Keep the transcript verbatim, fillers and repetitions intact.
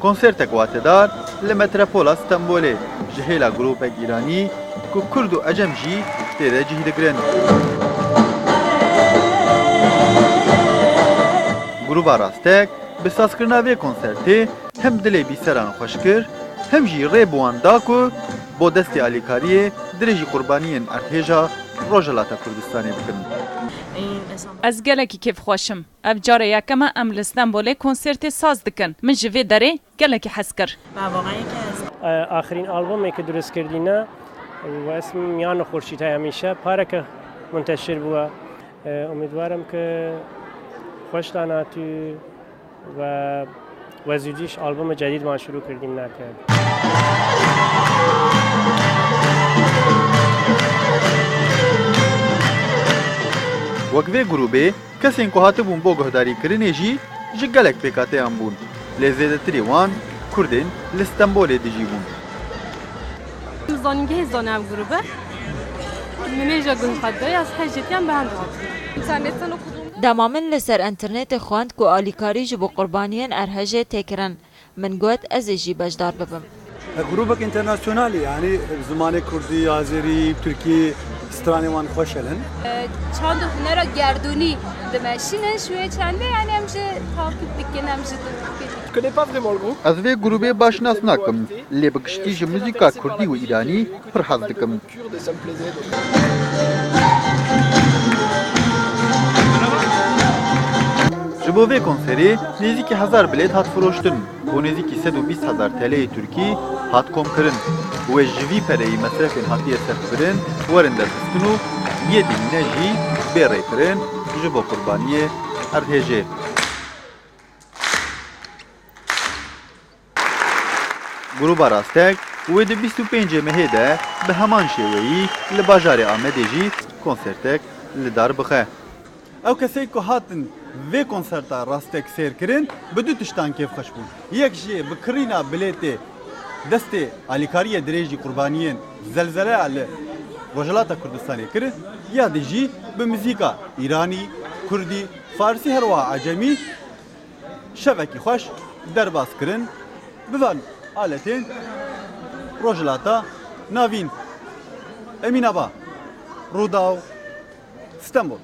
Konsertek watedar li metropola Stenbolê ji hêla grûpek îranî ku kurd û ecem jî tê de cih digirin. Grûba Rastek bi sazkirina vê konsertê hem dilê bîseran xweş kir, hem jî rê bi wan da ku bo destê alîkariyê dirêjî qurbaniyên erdhêja Rojhilata Kurdistanê bikin. Ez gelekî kêfxweş im. Ev carê yekem e em li Stenbolê konsertê saz dikin. Min ji vê derê gelekî hez kir. Axirîn albumê ke durust kirdîne û esm Miyan Xurşîd heye hemîşe pareke munteşir bûye. Umîdwarim ke xweş danatû ve we zûdî ji albumê cedîd man şirû kirdîn nake. Wek vê grûbê kesên ku hatibûn bo guhdarîkirinê jî ji gelek pêkateyan bûn, lê zêdetirê wan kurdên li Stenbolê dijî bûn. Zanîngehê zane ev grûbe. Nimêja guhê xwe dayê ez hejêtiyan bi hev dihatin. Dema min li ser înternetê xwend ku alîkarî ji bo qurbaniyên Erhejê tê kirin, min got ez ê jî beşdar bibim. Grûbek întêrnasyonal e, yanî zimanê kurdî, azerî, tirkî, stranê wan xweş e. Çand û hunera gerdûnî dimeşînin, ji wê çendê yanî em jî taqîb dikin, em jî dikin. Ez vê grûbê baş nas nakim, lê bi giştî ji muzîka kurdî û îranî pir hez dikim. Ji bo vê konserê nêzîkî hezar bilêt hat firoştin, bo nêzîkî sed û bîst hezar T L'yê Tirkî hat komkirin. Wê ji vî pereyî mesrefên hatiye serkirin werin derxistin û yê dimîne jî bê rêkirin ji bo qurbaniyê erdhêjê. Grûba Rastek wê di bîst û pêncê mehê de bi heman şêweyî li bajarê Amedê jî konsertek li dar bixe. Ew kesên ku hatin vê konserta Rastek sêr kirin, bi du tiştan kêfxweş bûn. Yek jê bi kirîna bilêtê destê alîkariyê dirêjî qurbaniyên zelzeleya li Rojhilata Kurdistanê kirin, ya din jî bi muzîka îranî, kurdî, farsî her wiha ecemî şevekî xweş derbas kirin bi van aletên Rojhilata Navîn. Emîn Aba, Rûdaw, Stenbol.